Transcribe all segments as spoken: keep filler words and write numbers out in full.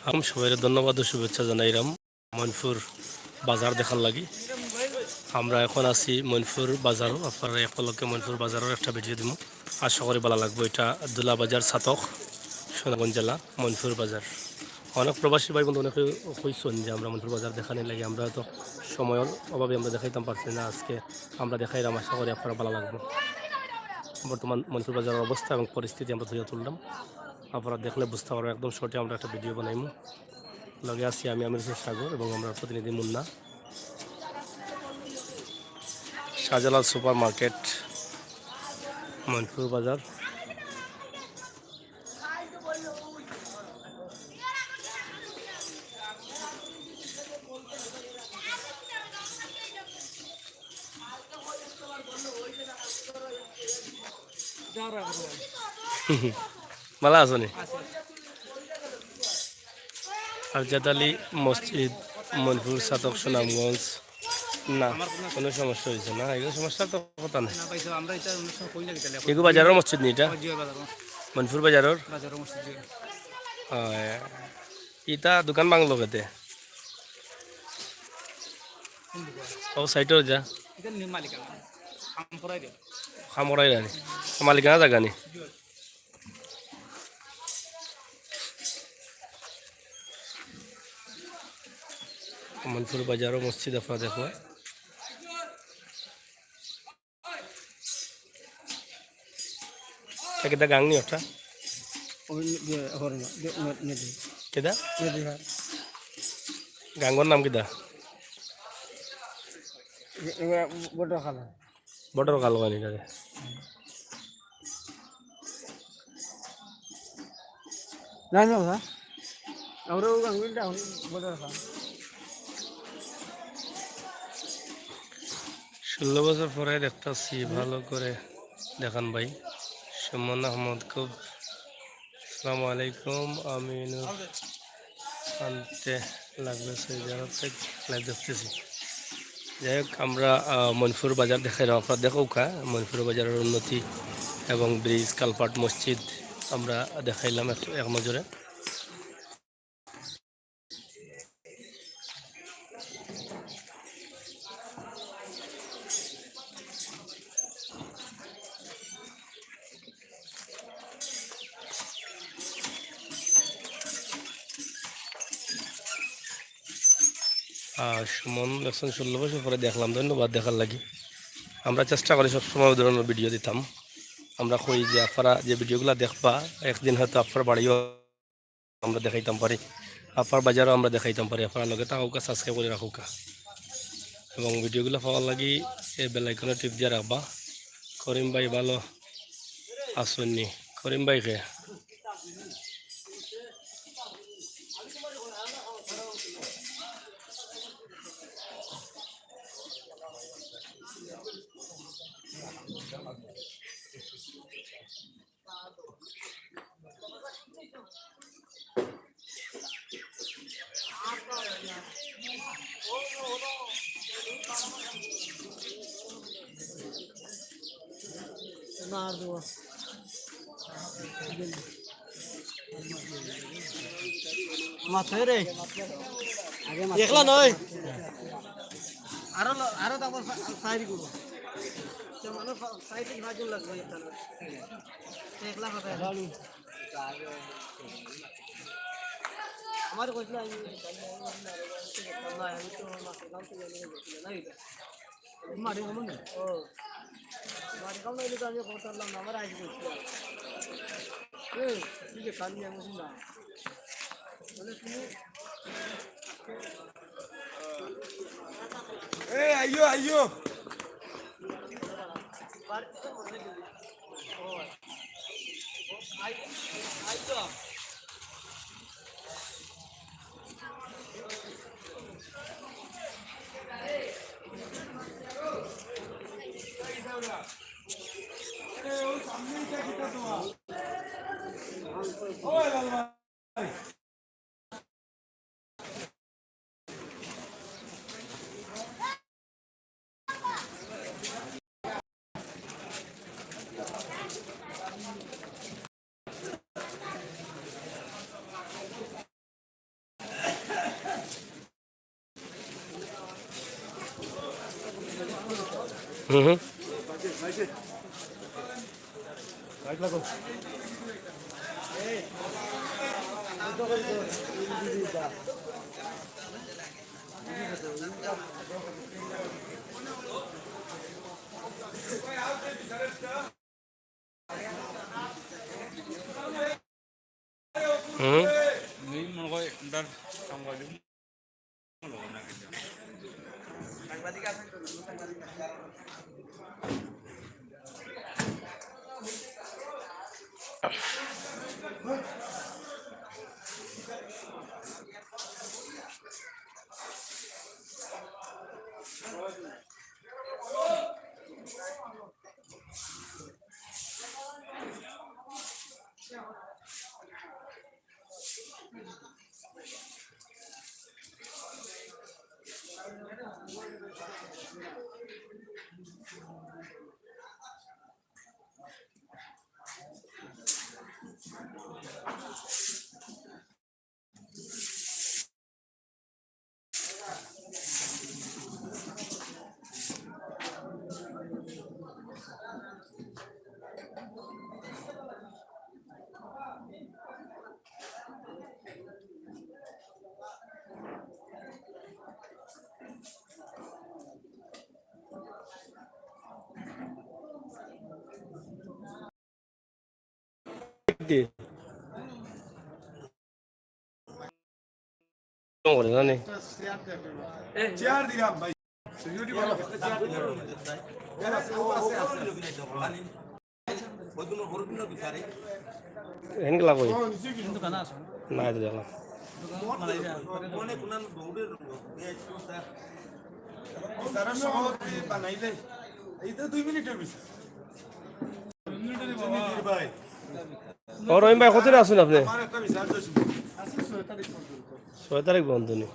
আম সবাইরে ধন্যবাদ ও শুভেচ্ছা জানাইরাম মইনপুর বাজার দেখার লাগি। আমরা এখন আছি মইনপুর বাজারো, আপনারারে এক লগে মইনপুর বাজারর একটা ভিডিও দিমু। আশা করি ভালা লাগবো। ইটা ধুলাবাজার ছাতক, সুনামগঞ্জ জেলা, মইনপুর বাজার। অনেক প্রবাসী ভাই বন্ধু অনেকে কইছইন যে আমরা মইনপুর বাজার দেখানির লাগি, আমরা তো সময়র অভাবে আমরা দেখাইতাম পারছি না। আজকে আমরা দেখাইরাম, আশা করি আপনারার ভালা লাগবো। বর্তমান মইনপুর বাজারর অবস্থা এবং পরিস্থিতি আমরা তুলিয়া ধরলাম, আপনারা দেখলে বুঝতা পারবা। একদম শর্টে আমরা একটা ভিডিও বানাইমু। লগে আছি আমি, আমির হোসেন সাগর, এবং আমরার প্রতিনিধি মুন্না। শাহজালাল সুপার মার্কেট, মইনপুর বাজার। ভালা আছো নি? আরজাদ আলী মসজিদ, মইনপুর ছাতক, সুনামগঞ্জ। না, কুনু সমস্যা অইছে না, ইগু সমস্যা তো কথা নাই। না ভাই সাহেব, আমরা ইটা অনেক সময় কই না কিতা লেখা। ইগু বাজারর মসজিদ নি ইটা? জি, বাজারর মসজিদ। মইনপুর বাজারর? বাজারর মসজিদ, জি। অয়, ইটা দোকান ভাঙলো কেতে? ও সাইডো যা। ইটা নি মালিকানা। কাম করাই দে। কাম করাই জানি। মালিকানা জাগা নি? জি। মইনপুর বাজারর মসজিদ আপনারা দেখো। ইটা কিতা গাং নি ওটা? ওই যে, হরে না, যে, ন-, নদী। কিতা? নদী, হ্যাঁ। গাঙ্গর নাম কিতা? এ-, এবার বড় খালা। বটর কাল বানি তারে। না, না, হ্যাঁ। আমরা ওই গাঙ্গুলিটা এখন বড় খালা। ষোলো বছর পরে দেখতাছি, ভালো করে দেখান ভাই। সুমন আহমদ খুব। আসসালামু আলাইকুম, আমি নূর আনতে লাগবে সৌদি আরব থেকে লাইভ দেখতেছি। যাই হোক, আমরা, আহ, মইনপুর বাজার দেখাইলাম, আপনারা দেখউক্কা মইনপুর বাজারর উন্নতি এবং ব্রিজ, কালভার্ট, মসজিদ আমরা দেখাইলাম এক, এক নজরে। আহ, সুমন দেখছেন, ষোলো বছর পরে দেখলাম, ধন্যবাদ দেখার লাগি। আমরা চেষ্টা করি সবসময় ওই ধরনের ভিডিও দিতাম। আমরা কই যে আপনারা যে ভিডিওগুলা দেখবা, একদিন হয়তো আপনার বাড়িও আমরা দেখাইতাম পারি, আপনার বাজারও আমরা দেখাইতাম পারি। আপনারা লগে থাকউক্কা, সাবস্ক্রাইব করি রাখউক্কা এবং ভিডিওগুলা পাওয়ার লাগি এই বেল আইকনো টিপ দিয়া রাখবা। করিম ভাই ভালো আছইন নি? করিম ভাই কে? মাথায় রে। আগে মাথায়। দেখলা নয়? আরো ল-, আরো তো আমার সা-, সাইড করবো। তো মানে সা-, সাইড থেকে পাঁচজন লাগবে একটা না। তো একলা কথা। আমার কইছিল আমি, আমি তো আমার মাথায় কাম তো জানি না, না এটা। মাটি কামড় না? ও। মাটি কামড় না হইলে তো আমি খবর পারলাম না, আমার আইসি করছিল। এ, তুই যে কান নিয়ে আমি না। বলে তুমি এ, আইও, আইও। হুম, হুম। হুম। চেয়ার দিলাম ভাই। সিকিউরিটি ভালো। হেন গেলা কই? না, এটা দেখলাম। স্যারের সভাপতি বানাইলে, এই তো দুই মিনিটের বিষয়। ভাই। ও রহিম ভাই, কতদিন আছেন আপনি? আমার একটা বিচার আছে। ছয় তারিখ বন্ধ নি।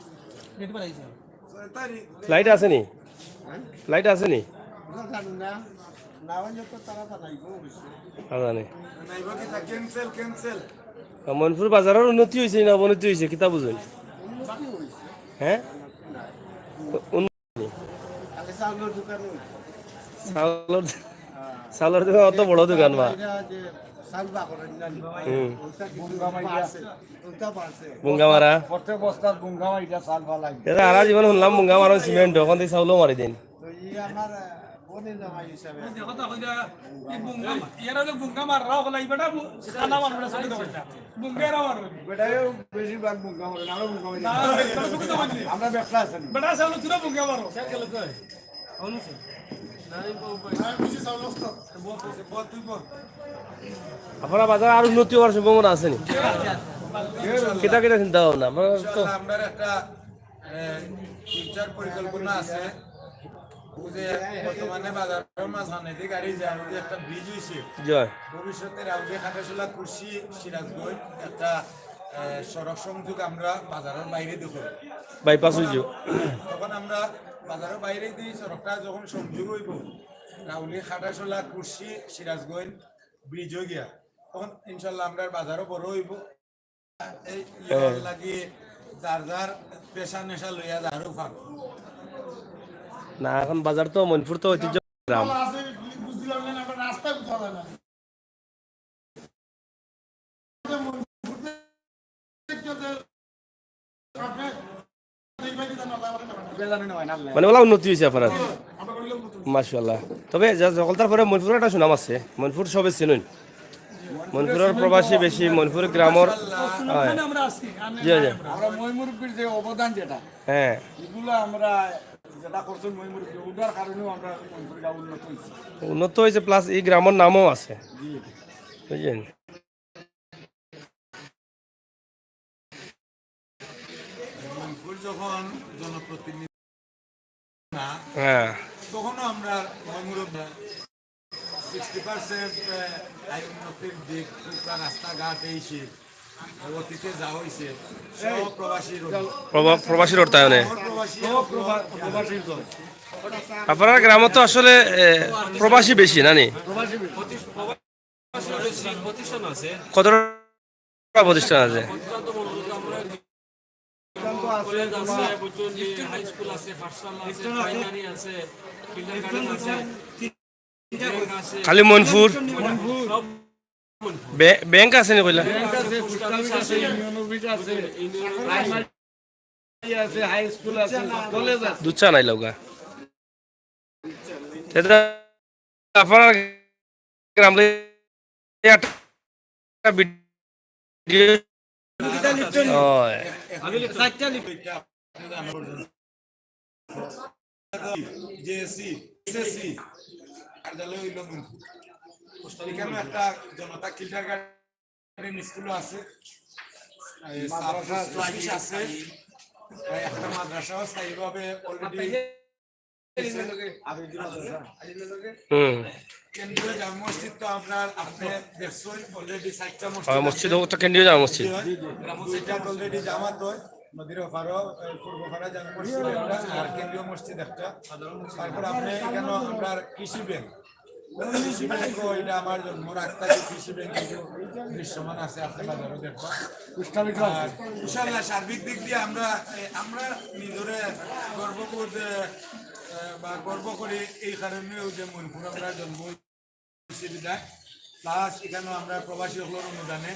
ছয় তারিখ। ফ্লাইট আছে নি? ফ্লাইট আছে নি? ওটা জানি না। না হইলে তো তারা বানাইবো অবশ্যই। না জানি। বানাইবো কি তা ক্যান্সেল, ক্যান্সেল। আর মনপুর বাজারের উন্নতি হয়েছে না অবনতি হয়েছে, কিতা বুঝুন? উন্নতি হয়েছে। হ্যাঁ? উন্নতি। খালি চাউলের দোকান হয়েছে। চাউলের, চাউলের দোকান অত বড় দোকান বা? এটা যে চাউল বাকরের না নি? হুম। ওটা কিন্তু বাড়ছে। ওটা বাড়ছে। বুঙ্গামারা। প্রত্যেক বস্তার বুঙ্গামারা চাউল পাওয়া লাগে। এরা হারা জীবন শুনলাম বুঙ্গামারা সিমেন্ট, ওখান থেকে চাউলও মারি দেন। তো এই আমার, আহ, বোনের জামাই হিসাবে। কথা কইলা, এই বুঙ্গা, এরা হলো বুঙ্গামারা, ওগুলা এই বেটা বু-, খানা মারবে না, চোখে দেখবে না। বুঙ্গা এরা মারবে। বেটাও বেশিরভাগ বুঙ্গা মারে, আমরা বুঙ্গা মারি না। না, তোর চোখে দেখবে না। আমরা ব্যবসা আছে না। বেটা, চলো, তুইও বুঙ্গা মারো। আপনারা বাজার আর উন্নতি হওয়ার সম্ভাবনা আছে নি? কিতা কিতা চিন্তা ভাবনা? আপনারা তো ইনশাআল্লাহ, আমরা একটা, এ, ফিউচার পরিকল্পনা আছে। ওই যে বর্তমানে বাজারের মাঝখানে দিয়ে গাড়ি যায়, ওই যে একটা ব্রিজ হইছে। জয়। ভবিষ্যতে রাউজি খাটাশোলা কুর্শি সিরাজগঞ্জ একটা, এ, সড়ক সংযোগ আমরা বাজারের বাইরে দেখব। বাইপাস হইছে। তখন আমরা বাজারের বাইরে দিয়ে সড়কটা যখন সংযোগ হইব, রাউলি খাটাশোলা কুর্শি সিরাজগঞ্জ ব্রিজ হয়ে গিয়া, তখন ইনশাল্লাহ আমরা বাজারও বড় হইব। এই ইয়ে লাগি যার যার পেশা নেশা লইয়া যারও ফাঁক। না, এখন বাজার তো মণিপুর তো ঐতিহ্য গ্রাম। মানে ওলা উন্নতি হয়েছে আপনার। মাশাআল্লাহ। তবে যা, সকলতার পরে মণিপুর একটা সুনাম আছে, মণিপুর সবে চিনইন। মণিপুরের প্রবাসী বেশি, মণিপুর গ্রামর। হ্যাঁ। জি, জি। আমরা ময়মুরব্বির যে অবদান যেটা, হ্যাঁ। এগুলো আমরা যেটা করছেন ময়মুরব্বি, ওটার কারণেও আমরা মণিপুর গ্রাম উন্নত হয়েছে। উন্নত হয়েছে, প্লাস এই গ্রামর নামও আছে। জি। বুঝলেন? মণিপুর যখন জনপ্রতিনিধি না, হ্যাঁ। তখনও আমরা ময়মুরব্বি সিক্সটি পার্সেন্ট, আহ, আয় উন্নতির দিক, পুরা রাস্তাঘাট, এই সেই, অতীতে যা হয়েছে, সব প্রবাসীর অবদান। প্রবা-, প্রবাসীর অর্থায়নে। সব প্রবাসী, সব প্রবা-, প্রবাসীর দল। আপনার গ্রামে তো আসলে, এ, প্রবাসী বেশি, না নি? প্রবাসী বেশি। প্রতিষ্ঠান আছে। কতটা প্রতিষ্ঠান আছে? প্রতিষ্ঠান তো মূলত আমরা কলেজ আছে, বুঝছেন নি, হাই স্কুল আছে, পাঠশালা আছে, প্রাইমারি আছে, কিন্ডারগার্টেন আছে, ব্যাংক আছে। খালি মনপুর। সব মনপুর। বে-, ব্যাংক আছে নি কইলা? ব্যাংক আছে, পোস্ট অফিস আছে, ইউনিয়ন অফিস আছে, ইউনিয়ন অফিস আছে। আছে, হাই স্কুল আছে, কলেজ আছে। দুধ চা নাই লওগা। তে তো আপনার গ্রাম লই একটা ভিডিও। অয়। জেএসসি, এসএসসি কার্যালয় হইল মনপুর। এখানে একটা জনতা কিন্ডারগার্টেন স্কুলও আছে, এই সাব পোস্ট অফিস আছে, এই একটা মাদ্রাসাও স্থায়ীভাবে অলরেডি হুম। কেন্দ্রীয় জামে মসজিদ তো আপনার, আপনি দেখছেন, অলরেডি চারটা মসজিদ হয়, মসজিদ আছে। হোক তো কেন্দ্রীয় জামে মসজিদ। দুইটা তো অলরেডি জামাত হয়, নদীর ওপারও, এই পূর্ব পাড়া জামে মসজিদ একটা, আর কেন্দ্রীয় মসজিদ একটা। তারপর আপনি এখানে আপনার কৃষি ব্যাংক, কৃষি ব্যাংক, এটা আমার জন্ম রাস্তা, কৃষি ব্যাংক কিন্তু দৃশ্যমান আছে, আপনি বাজারও দেখবেন। আর ইনশাআল্লাহ সার্বিক দিক দিয়ে আমরা, এ, আমরা নিজরে গর্ব করতে, এ, বা গর্ব করি এই কারণেও যে মনপুর আমরা জন্ম হয়েছি বিধায়, প্লাস এখানে আমরা প্রবাসী হকলর অনুদানে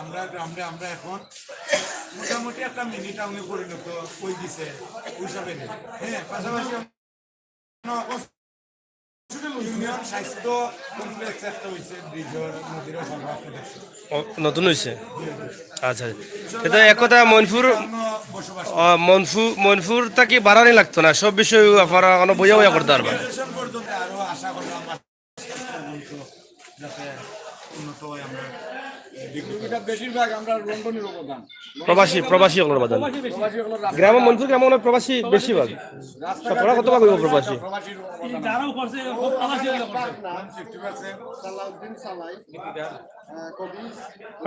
আমরা গ্রামে আমরা এখন মোটামুটি একটা মিনি টাউনে পরিণত হয়ে গেছে ওই হিসাবে নেই। হ্যাঁ, পাশাপাশি ইউনিয়ন স্বাস্থ্য কমপ্লেক্স একটা হইছে, ব্রিজর নদীর ওপারে, আপনি দেখছেন। ও, নতুন হইছে? আচ্ছা, আচ্ছা। এটা এক কথা মনপুর, আমরা বসবাস আহ, মনপুর, মনপুর থাকি বাড়ানি লাগতো না, সব বিষয় আপনারা কোনো বইয়া বইয়া করতে পারবা। গ্রাজুয়েশন পর্যন্ত আরো আশা করলাম স্বাস্থ্য মন্ত্র যাতে উন্নত হয়, আমরা এই দিকে এটা বেশিরভাগ আমরা লন্ডনের অবদান। প্রবাসী, প্রবাসী হকলর অবদান। প্রবাসী বেশি। প্রবাসী হকলর রাস্তা, গ্রামে মনপুর গ্রামে মনে হয় প্রবাসী বেশিরভাগ। রাস্তাঘাট সব পড়া কত ভাগ হইব প্রবাসী? প্রবাসীর অবদান। যারাও করছে, এরকম প্রবাসী হকলর করছে। One sixty percent সালাউদ্দিন সালাই, আহ, কবি।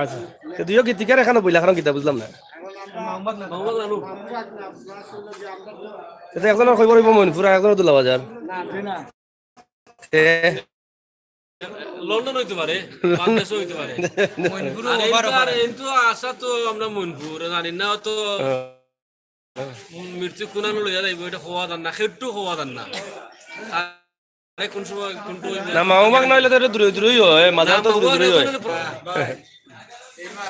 আচ্ছা, তো দুইও গীতিকার এখানে বইলা, কারণ কিতা বুঝলাম না। এখন আমরা মাহমুদ না, মাহমুদ না, মাহমুদ না, আমরা আসলে যে আমরা তো এটা একজনের খবর হইব মনপুর, আর একজনের দুলাবাজার। না, জি না। এ, লন্ডন হইতে পারে, বাংলাদেশও হইতে পারে। মনপুর আর এই তো, আর এই তো আশা তো আমরা মনপুর, জানি না তো। হ্যাঁ। মৃত্যু কোনানো লইয়া যাইব, এটা হওয়া যান না, খেট্টু হওয়া যান না। আরে কোন সময়, কোনটা হইবে? না, মামা বাগ না হইলে তো এটা দূরে দূরেই হয়, মাঝে না, তো দূরে মামা বাগ দূরেই হয়। আসলে প্র-, ভাই, এই মা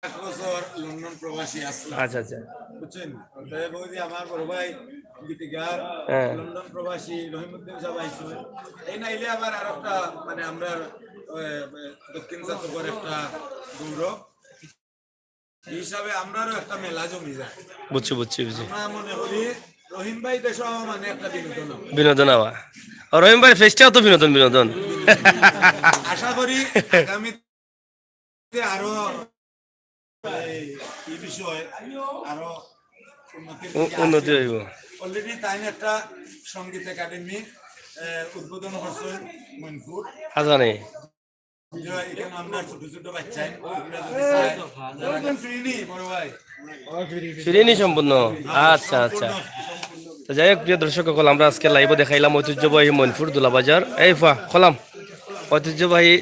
এক বছর লন্ডন প্রবাসী আসলাম। আচ্ছা, আচ্ছা। বুঝছেন? অতএব ওই যে আমার বড় ভাই গীতিকার, হ্যাঁ। লন্ডন প্রবাসী রহিমউদ্দিন সাহেব আইসুন। এই নাইলে আবার আর একটা, মানে, আমরা, ওই, দক্ষিণ ছাতকর একটা গৌরব। এই হিসাবে আমরারও একটা মেলা জমি যায়। বুঝছি, বুঝছি, বুঝছি। আমরা মনে করি রহিম ভাই দেশে আওয়া মানে একটা বিনোদন হবে। বিনোদন আওয়া। আর রহিম ভাই ফেসটাও তো বিনোদন, বিনোদন। আশা করি আগামী আরো এই, এই বিষয়ে আরো উন্নতির উ-, দিকে উন্নতি আসবে। হইব। Already তাই একটা সঙ্গীত একাডেমি, এ, উদ্বোধন করছেন মনপুর। আজানে। যে এখানে আমরা ছোট ছোট বাচ্চা, ওগুলা যদি চায়, যারা ফিরিনি, বড় ভাই। ফিরিনি সম্পূর্ণ। আচ্ছা, আচ্ছা। সম্পূর্ণ। তো যাই হোক, প্রিয় দর্শক সকল, আমরা আজকে লাইভে দেখাইলাম ঐতিহ্যবাহী মনপুর দুলাবাজার। এই ফা, খলাম। ঐতিহ্যবাহী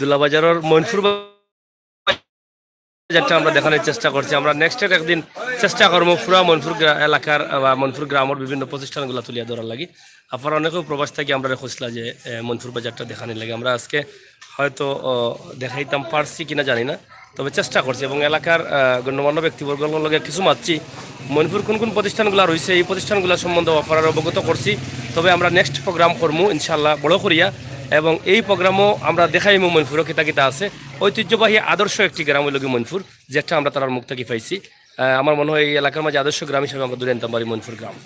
দুলাবাজারর মনপুর বাজারটা আমরা দেখানোর চেষ্টা করছি। আমরা নেক্সটের একদিন চেষ্টা করবো পুরা মনপুর গ্রা-, এলাকার বা মনপুর গ্রামর বিভিন্ন প্রতিষ্ঠানগুলা তুলিয়া ধরার লাগি। আপনারা অনেকেও প্রবাস থাকি আমরারে খুঁজলা যে, এ, মনপুর বাজারটা দেখানির লাগি। আমরা আজকে হয়তো, ও, দেখাইতাম পারছি কিনা জানি না, তবে চেষ্টা করছি এবং এলাকার, আহ, গণ্যমান্য ব্যক্তিবর্গর লগে কিছু মাতছি। মনপুর কোন কোন প্রতিষ্ঠানগুলা রইছে, এই প্রতিষ্ঠানগুলা সম্বন্ধে আপনারারে অবগত করছি। তবে আমরা নেক্সট প্রোগ্রাম করমু ইনশাআল্লাহ বড় করিয়া, এবং এই প্রোগ্রামও আমরা দেখাইমু মনপুরও কিতা কিতা আছে। ঐতিহ্যবাহী আদর্শ একটি গ্রাম হইল গি মনপুর, যেটা আমরা তারার মুখ থাকি পাইছি। আহ, আমার মনে হয় এই এলাকার মাঝে আদর্শ গ্রাম হিসাবে আমরা ধরে আনতাম পারি মনপুর গ্রাম।